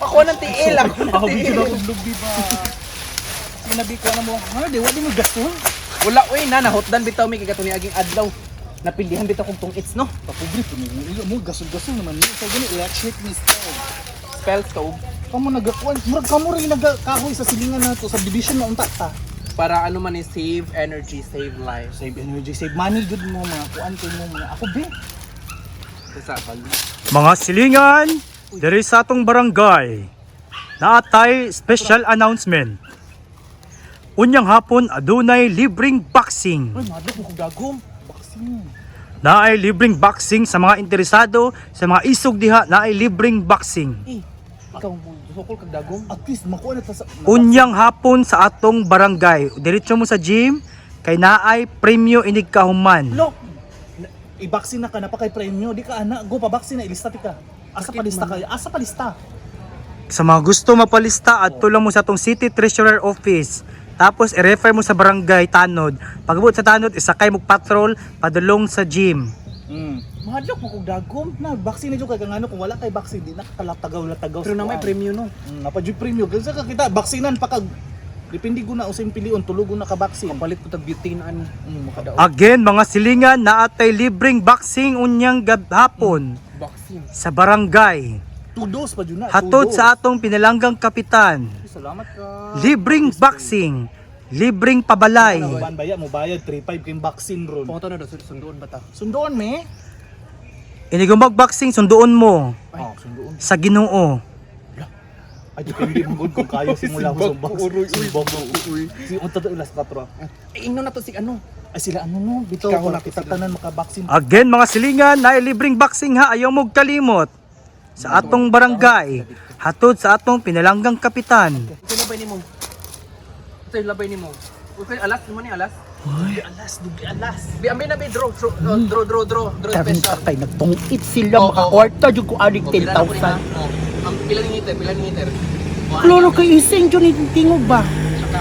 Ako nang tiil, ako nang Ako tiil. video na kong vlog, di ba? Sinabi ko na mo, ha, di wa di mo gasol. Wala oy na nahotdan bitaw mi kay katong niaging adlaw. Napildihan bitaw kong tungits, no. Papobre po niyo. Mo gasol-gasol naman ni. Sa gani electric ni stove. Spell stove. Kamo nagakuan, murag kamo rin nagakahoy sa silingan nato sa division na unta ta. Para ano man eh, save energy, save life. Save energy, save money gud mo mga kuan kay mo mga ako be. Sa Mga silingan, diri sa atong barangay, naatay special announcement. Unyang hapon adunay libreng boxing. Uy, madlok mo kog dagom. Boxing. Naay libreng boxing sa mga interesado, sa mga isog diha naay libreng boxing. Eh, ikaw mo sukol kag dagom. At least makuha na ta sa Unyang hapon sa atong barangay, diretso mo sa gym kay naay premyo inig kahuman. Lo. I-vaccine na ka na pa kay premyo, di ka ana, go pa vaccine na ilista ti ka. Asa palista ka? Asa palista? Sa mga gusto mapalista, adto lang mo sa atong City Treasurer Office. Tapos i-refer mo sa barangay Tanod. Pagabot sa Tanod, isakay mo patrol padulong sa gym. Mahadlok mo kog dagom. Na vaccine na jud kay ngano kung wala kay vaccine di na kalatagaw-latagaw. Pero na may premyo, no. Napa jud premyo. Kasi ka kita vaksinan pa kag depende ko na usay pilion tulog na ka vaccine. Kapalit ko tag butane ani. Makadaog. Again, mga silingan, naatay libreng boxing unyang hapon Boxing. sa barangay. Two dose pa jud na. Two Hatod dose. sa atong pinalanggang kapitan. Salamat ka. Libreng boxing, libreng pabalay. Ban baya mo bayad 35 kay vaccine ron. Pangutan na daw sunduon ba ta? Sundoon me. Inigong boxing, sunduon mo Oh, sundoon. sa Ginoo. Ay depende mo gud kung kaya simula ko sa box. Sumbok. Si unta to ilas 4. Eh, ingno na to si ano. Ay sila ano no, bitaw Ikaw para na to kita sila. tanan maka-vaccine. Again, mga silingan, naay libreng boxing ha, ayaw mo kalimot. Sa atong barangay, hatod sa atong pinalanggang kapitan. Ito labay nimo. Ito yung labay nimo. Okay, alas mo ni alas. Dugli alas, dugli alas. Bi ambi na bi draw draw draw draw draw, draw Karon special. ka kay nagtungit sila Oo. makakorta jud ko anig Oh, pila na po ni, ha? 10,000. Oh, ang pila ni meter, pila ni meter. Oh, Kloro kay ising jud ni tingog ba. Saka.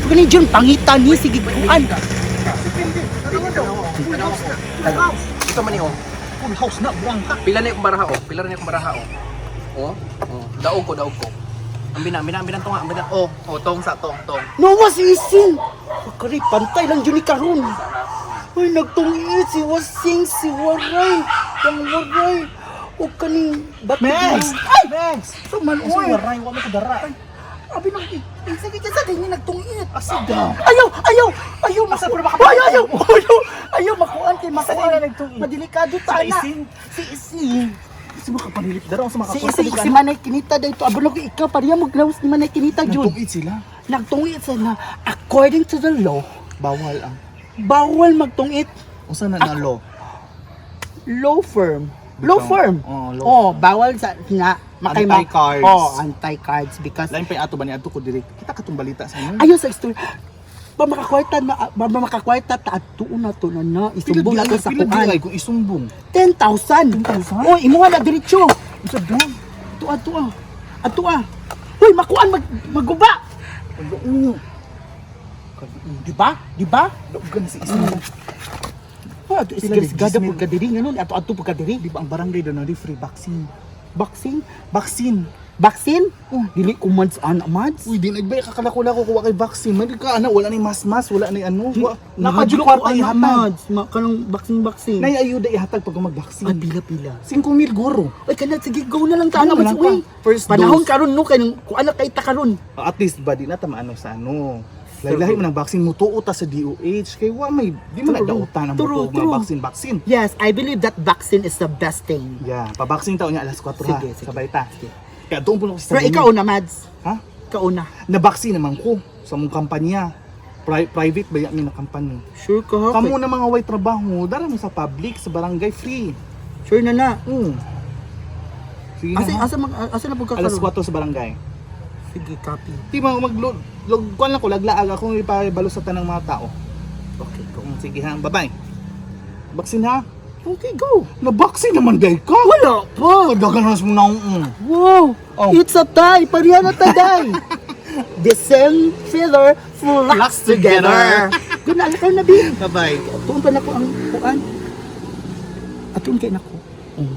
Kani jud pangita ni sige kuan. Ito man ni oh. Full house na buang ka. Pila na yung baraha oh. Pila na yung baraha oh. Oh, oh. Daog ko, daog ko. Ambi na, ambi na tunga, ambi na. Oh, oh, tong sa tong, tong. Nawa si ising. Kari pantay lang jud ni karon. Uy nagtungit si Wasing si Waray. Ang Waray. O kaning ba't Max! Ay! Max! Sa man Uy, oy. waray wa mo ko dara. Abi nang sige ka sa dinhi nagtungit. Asa daw? Ayaw, ayaw, ayaw, Asa, makuan. pero baka- Ayaw, ayaw, ayaw, ayaw, makuan kay Asa makuan. nila nagtungit? Madelikado ta Sa na. ising? Si ising. Si makapanilip dara sa Si ising, si Manay Kinita dito. Abo ko ikaw, pareha mo glaus ni Manay Kinita, Jun. Nagtungit sila. Nagtungit sa na, according to the law, Bawal ang. bawal magtungit. Usa na na law? Law firm. Law Bitaw. firm. Oo, law Oh, bawal sa na makay Anti-cards. Oh, anti-cards because Lain pa yung ato ba ni ato ko direct. Kita katong balita sa inyo. ayaw sa istorya. Ba makakwarta na ba makakwarta ta adtuon na to na na isumbong na to sa pila kuan. di ay kung isumbong. 10,000. 10,000? Oh, imuha na diretso. Usa daw. Atua, atua. Atua. Uy, makuan maguba. Ano? Di ba? Di ba? Daogan si isang. Oh, ato Pila isgasgada ni pud ka diri nganon, ato ato pud ka diri. Di ba ang barangay daw na free vaccine? Boxing? Vaccine. Vaccine? Oh, dili ko mads ana mads. Uy, di nagbay kakalako-lako kuha kay vaccine. Man di ka ana wala ni mas-mas, wala ni ano. Wa, Nakadyo nakadyo ko kwarta ana ihatag. mads, ma kanang vaccine vaccine. Nay ayuda ihatag pag mag-vaccine. Ah, pila pila. 5,000 guro. Uy, kana sige go na lang ta ana Go na mads. lang ta. Uy, First panahon dose. karon no kay nung kuan na kay ta karon. At least ba di na ta maano sa ano. Lahi-lahi man ang vaccine mutuo ta sa DOH kay wa may di man na True. dautan ang True, mutuo mga true. vaccine vaccine. Yes, I believe that vaccine is the best thing. Yeah, pa-vaccine taon niya alas 4 ha. Sige, sige. Sabay ta. Sige. Kaya doon po ako sa Pero ikaw una mads. Ha? Ikaw una. Na-vaccine naman ko sa mong kampanya. Private ba yan na kampanya? Sure ka ha? Kamo na mga way trabaho, dara mo sa public, sa barangay free. Sure na na. Sige na. Asa Ha? asa mag asa na pud ka Alas karon? 4 sa barangay. Sige, copy. Di ba mag log kuan lang ko laglaag ako ipabalo sa tanang mga tao. Okay, go. Sige ha, bye-bye. Vaccine ha. Okay, go. Na-vaccine naman day ka. Wala pa. Dagan na mo na. Wow! Oh. It's a tie! Pareha na ta, day! The same feather flocks together. Guna, alakaw na, Bi. Bye-bye. Tuon pa na ko ang kuan. Atuon kay nako. Oh.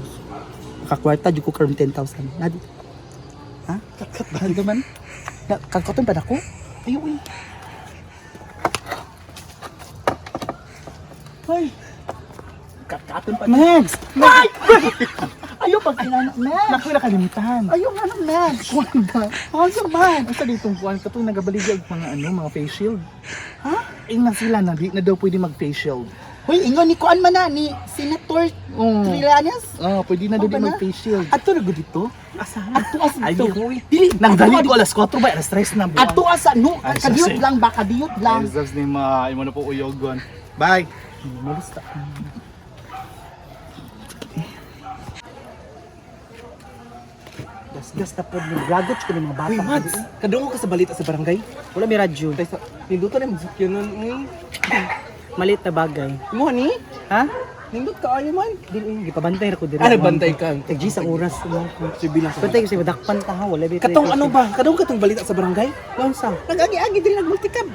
Makakwarta, di ko karon 10,000. Nadi. Ha? Katkat ba man? Na katkaton pa nako? Ayo uy. Ay. Katkaton pa. Max! Ay! Ayaw pag inana, Max! Naku nakalimutan. Ayaw nga ng Max! Kuan ba? Ano man? Ang sa ditong kuan katong nagabaligya og mga ano, mga face shield. Ha? Ingnan sila na di na daw pwede mag face shield. Hoy, ingon ni kuan man na ni Senator Trillanes. Ah, pwede na daw Oh, di ba na? mag face shield. Ato na gud dito. Asa? Ato asa Ay, dito. di ko. uy. Dili, Nangdali ko alas 4 ba? Alas 3 na buwan. Ato asa no, Ay, kadiyot sorry. lang ba, kadiyot lang. Ay, sabs ni ma, imo na po uyogon. Bye. Malusta. Gasgas na po ni Blagot ko ni mga bata. Uy, Mads, kadungo ka sa balita sa barangay. Wala may radyo. Tay sa ninduto na magsakyan nun. Uy. Maliit na bagay. Mo ni? Ha? Nindot ka ayo man. Dili gipabantay ra ko diri. Ano bantay ka? Tag sa oras mo. Sige lang. Bantay ko sa madakpan ta ha, wala bitay. Katong ano ba? Kadung katong balita sa barangay? Unsa? Nag-agi-agi diri nagmultikab.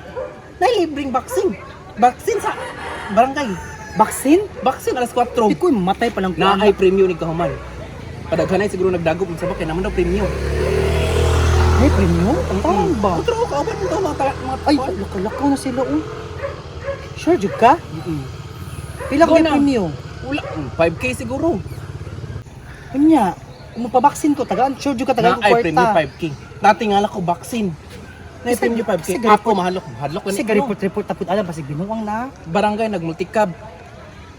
Nay libreng vaccine. Vaccine sa barangay. Vaccine? Vaccine alas 4. Di ko matay pa lang ko. Na ay premium ni kahuman. Padaghanay siguro nagdagop unsa ba kay naman daw premium. Ay, premium? Ang taon ba? Otro ka uban to mga mga Ay, lakaw na sila oh. Sure jud ka? Mm. Pila Go ko na. premium? Wala, 5K siguro. Unya, kung mapabaksin ko tagaan, sure jud ka tagaan Na ko ay premium kwarta. 5K. Natingala ko vaccine. Na Kasi- premium 5K. kasi Ako mahalok, mahalok Kasi ga-report-report tapos alam basig binuang na. Barangay nagmultikab.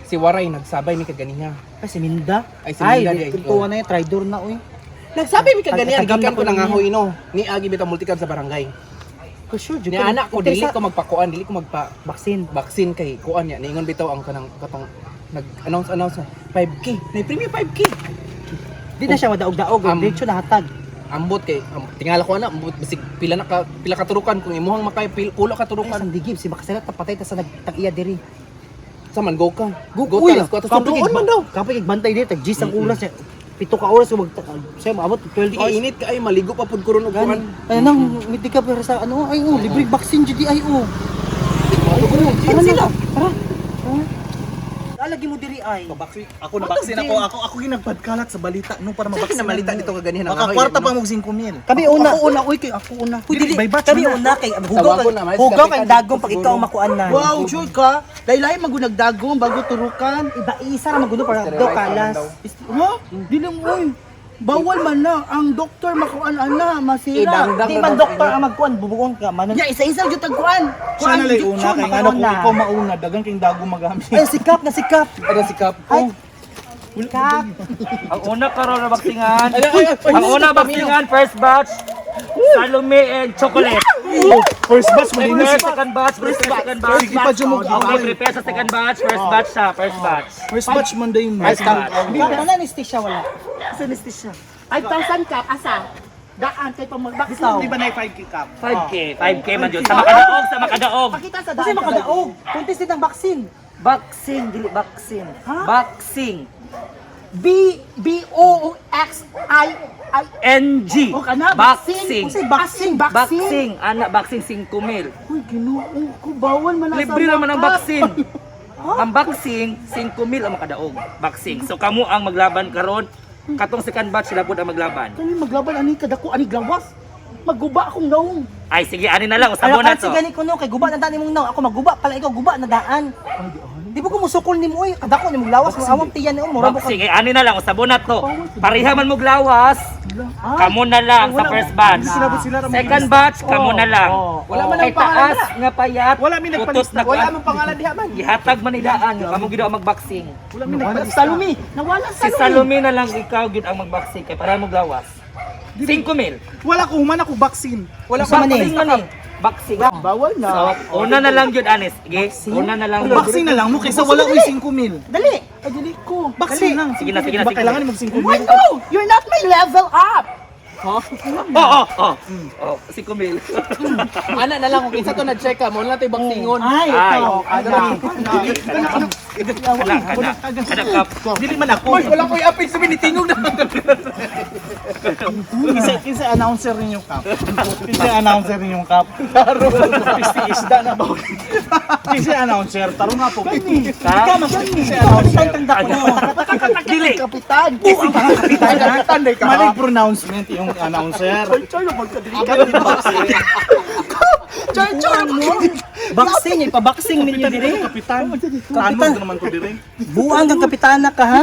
Si Waray nagsabay mi kaganiha. Ay, si Minda. Ay, si Minda Ay, di ay. tuntuan na yun, tridor na oy. Nagsabi mi kaganiha, Tagam gikan na ko ko nangahoy no. Ni agi bitaw multikab sa barangay. Ko sure jud Ni ka. anak ko dili ko magpakuan, dili ko magpa vaccine. vaccine kay kuan niya. Niingon bitaw ang kanang katong nag-announce announce na 5K. Na premium 5K. Di na siya madaog-daog, diretso na hatag. Ambot kay tingala ko ana, ambot bisig pila na ka pila ka turukan kung imuhang makay pil, kulo ka Ay, turukan. sang digib si makasalat ta patay ta sa nagtag-iya diri. Sa man go ka. Go, Go uy, ta alas 4 sunduon man daw. Kapag bantay diri tag G's ang oras niya. 7 ka oras mag siya maabot 12 Di hours. init ka ay maligo pa pud ko ron og kuan. Ay nang mitika ka pero sa ano ay oh, libre vaccine jud di ay oh. Tara sila. Tara. Alagi mo diri ay. Baksin ako na baksin ako ako ako ginagpadkalat sa balita no para Sa mabaksin. kinamalita dito kaganihan ang Maka kwarta pa mo 5,000. Kami una. Ako una, uy, kay ako una. Uy, dili, By batch kami man na. una kay hugaw Tawagon kay na, mais, hugaw kape kay ka dagong dito pag ikaw ang siguro. makuan na. Wow, sure ka. Laylay magunagdagong bago turukan. Iba isa ra maguno para daw kalas. Ha? Dili mo, uy. Bawal man na ang doktor makuan ana, masira. Idangdang Di man doktor ang magkuan bubuon ka man. Ya isa-isa gyud tag kuan. Siya na lay jud una siya, kay ngano kung makauna. ikaw mauna dagan kay dagong magamit. Ay sikap na sikap. Ano si Kap? Ay. Kap. Ang una karon na baksingan. Ay, ay, ay, Ang una baksingan first batch. Salome and chocolate. First batch mo din Prepare second batch, prepare second batch. Sige pa jud mo Okay, prepare sa second batch, first batch siya, first batch. First batch man day mo. First batch. Kap na anesthesia wala. 5,000 kap asa. Daan kay pang magbaksin. Di ba na 5K cup? 5K, 5K man jud. Sa makadaog, sa makadaog. Pakita sa daan. Kasi makadaog. Contested ang vaccine. Boxing, dili boxing. Boxing. B B O X I I NG. O kana Boxing. Kasi vaccine, vaccine. Boxing, anak boxing 5 mil. Uy, Ginoo ko bawal man na sa Libre naman ang makap. vaccine. Ang boxing, 5 mil ang makadaog. Boxing. So kamo ang maglaban karon. Katong second batch sila pud ang maglaban. Kani maglaban ani kadako ani glawas. Maguba akong naong. Ay sige, ani na lang usabon Ala na to. kasi gani ko no kay guba na daan imong naw. Ako maguba pala ikaw guba na daan. Di ba ko musukol nimo oy kadako nimong lawas mo awang tiyan nimo mura mo ka. Boxing, ay ani na lang usabon na to. Pareha man mo glawas. Kamo na lang sa first batch. Second batch, kamo na lang. Wala man ang Kay pangalan taas nga payat. Wala mi nagpalis utot na Wala man pangalan diha man. Gihatag man nidaan nga kamo gid ang magboxing. Wala mi nagpalis. Salumi, nawala Si Salome na lang ikaw gid ang magboxing kay para mo glawas. 5 mil. Wala ko human ako vaccine. Wala Unsa man eh? Boxing man eh. Boxing. Bawal na. So, una na lang yun, Anis. Sige, una na lang. Vaccine na lang mo kaysa wala ko'y 5,000. Dali. Ay dali ko. Vaccine lang. Sige na, sige na, Ba sige kailangan na. mo 5,000? Why no? You're not my level up. Oo, oo, oo. Oh, 5 mil. Ana na lang kung kinsa to na-check ka, mo na tayo baksingon. Ay, Ay. ito. Ana. Kana, kana. Kana, kap. Dili man ako. Uy, wala ko i-appeal sa minitingog na. Kinsa kinsa announcer ninyo kap? Kinsa announcer ninyo kap? Pisti isda na ba? Kinsa announcer? Tarong nga po. Ikaw man kinsa announcer. Dili. Kapitan. Kapitan, kapitan day ka. Mali pronouncement yung announcer. Boxing, ipa-boxing ninyo Kapitan dire. dito, kapitan. Tanod naman ko dire. Buang kang kapitana ka ha.